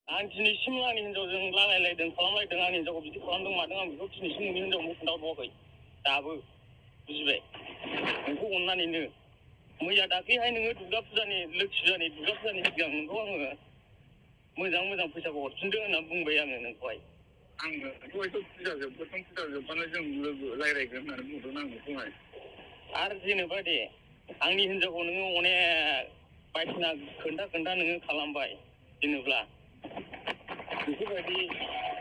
आं दिनैसिम आंनि हिन्जावजों लागायलायदों खालामलायदों आंनि हिन्जावखौ बिदि खालामदों मादों आं बेखौ दिनैसिम नोंनि हिन्जावनो खोन्थाहरबावाखै दाबो बुजिबाय नोंखौ अननानैनो मैया दाख्लैहाय नोङो दुर्गा फुजानि लोखि फुजानि दुर्गा फुजानि सिगां नोंखौ आङो मोजां फैसाखौ हरफिनदो होनना बुंबाय आङो नोंखौहाय आङो नोंखौहायथ' फुजा जोबबानो जों लोगो रायज्लायगोन होननानै बुंदों आं नोंखौहाय आरो जेनेबा दे आंनि हिन्जावखौ नोङो अनेक बायदिसिना खोन्था नोङो खालामबाय जेनेब्ला बेफोरबायदि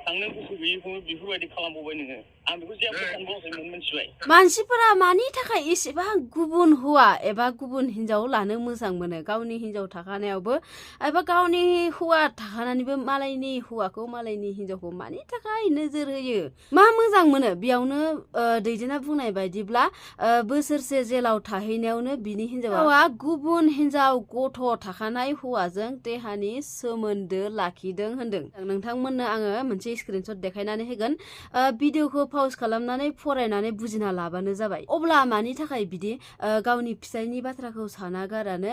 थांनो गोसो गैयैखौ बेफोरबायदि खालामबावबाय नोङो आं बेखौ जेबो सानबावाखैमोन मिथिबाय मानसिफोरा मानि थाखाय एसेबां गुबुन हौवा एबा गुबुन हिन्जाव लानो मोजां मोनो गावनि हिन्जाव थाखानायावबो एबा गावनि हौवा थाखानानैबो मालायनि हौवाखौ मालायनि हिन्जावखौ मानि थाखाय नोजोर होयो मा मोजां मोनो बेयावनो दैदेना बुंनाय बायदिब्ला बोसोरसे जेलाव थाहैनायावनो बिनि हिन्जावा गुबुन हिन्जाव गथ' थाखानाय हौवाजों देहानि सोमोन्दो लाखिदों होनदों नोंथांमोननो आङो मोनसे स्क्रिनशट देखायनानै होगोन भिडिअखौ पाउज खालामनानै फरायनानै बुजिना लाबानो जाबाय अब्ला मानि थाखाय बिदि गावनि फिसायनि बाथ्राखौ सानागारानो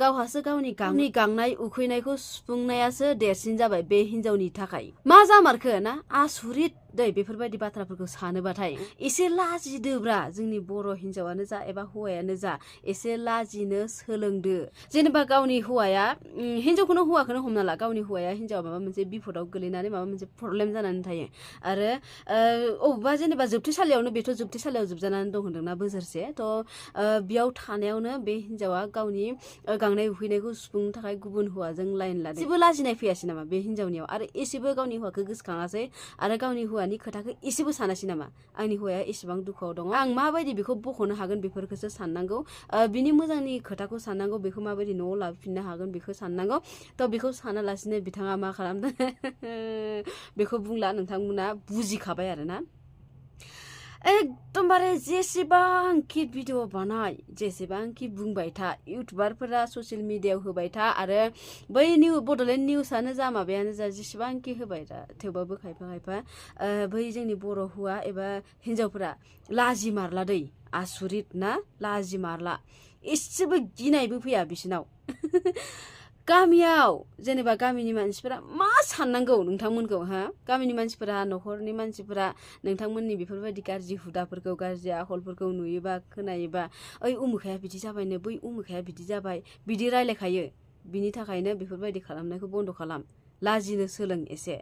गावहासो गावनि गांनाय उखैनायखौ सुफुंनायासो देरसिन जाबाय बे हिन्जावनि थाखाय मा जामारखो ना आसुरित दै बेफोरबायदि बाथ्राफोरखौ सानोबाथाय एसे लाजिदोब्रा जोंनि बर' हिन्जावानो जा एबा हौवायानो जा एसे लाजिनो सोलोंदो जेनेबा गावनि हौवाया हिन्जावखौनो हमना ला गावनि हौवाया हिन्जावा माबा मोनसे बिपदाव गोलैनानै माबा मोनसे प्रब्लेम जानानै थायो आरो अबेबा जेनेबा जोबथेसालियावनो बेथ' जोबथेसालियाव जोबजानानै दं होनदोंना बोसोरसे थ' बेयाव थानायावनो बे हिन्जावा गावनि गांनाय उखैनायखौ सुफुंनो थाखाय गुबुन हौवाजों लाइन लादों एसेबो लाजिनाय फैयासै नामा बे हिन्जावनियाव आरो एसेबो गावनि हौवाखौ गोसोखाङासै आरो गावनि हौवानि खोथाखौ एसेबो सानासै नामा आंनि हौवाया एसेबां दुखुआव दङ आं माबायदि बेखौ बख'नो हागोन बेफोरखौसो साननांगौ बिनि मोजांनि खोथाखौ साननांगौ बेखौ माबायदि न'आव लाबोफिननो हागोन बेखौ साननांगौ थ' बेखौ सानालासिनो बिथाङा मा खालामदों बेखौ बुंला नोंथांमोना बुजिखाबाय आरोना एकदमबारे जेसेबांखि भिडिअ बानाय जेसेबांखि बुंबाय था इउटुबारफोरा ससियेल मिडियायाव होबाय था आरो बै बड'लेण्ड निउसआनो जा माबायानो जा जेसेबांखि होबाय था थेवबाबो खायफा बै जोंनि बर' हौवा एबा हिन्जावफोरा लाजिमारला दै आसुरित ना लाजिमारला एसेबो गिनायबो फैया बिसोरनाव गामियाव जेनेबा गामिनि मानसिफोरा मा साननांगौ नोंथांमोनखौ गामिनि मानसिफोरा न'खरनि मानसिफोरा नोंथांमोननि बेफोरबायदि गाज्रि हुदाफोरखौ गाज्रि आखलफोरखौ नुयोबा खोनायोबा ओइ उमुखाया बिदि जाबायनो बै उमुखाया बिदि जाबाय बिदि रायलायखायो बिनि थाखायनो बेफोरबायदि खालामनायखौ बन्द' खालाम लाजिनो सोलों एसे